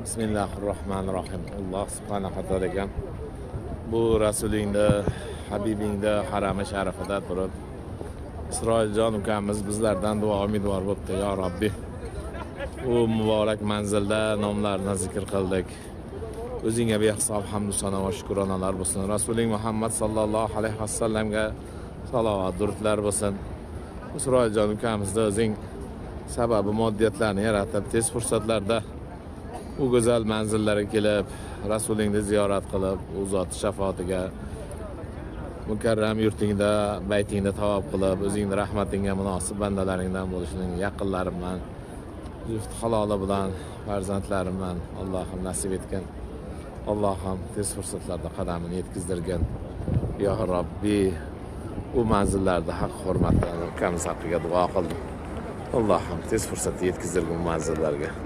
Bismillahi rohmanir rohim. Alloh subhanahu taolo ekan, bu rasulingni, habibingni harami sharifida turib, Isroiljon ukamiz bizlardan duo umidvor bo'libdi. Yo Robbi, u muborak manzilda nomlarini zikr qildik. O'zingga behisob hamdu sano va shukronalar bo'lsin. Rasuling Muhammad sallallohu alayhi vasallamga salovat, durudlar bo'lsin. Isroiljon ukamizni o'zing sababi moddiyatlarni yaratib, tez fursatlarda u go'zal manzillarga kelib, rasulingni ziyorat qilib, u zot shafoatiga mukarram yurtingda, baytingda tavob qilib, o'zingni rahmatingga munosib bandalaringdan bo'lishini yaqinlarim bilan, juft haloli bilan, farzandlarim bilan Allohim nasib etgin. Allohim tez fursatlarda qadamini yetkazdirgin. Yo Robbi, u manzillarda haq hurmatdan ukamiz haqqiga duo qildim. Allohim tez fursatda yetkazdirgin bu manzillarga.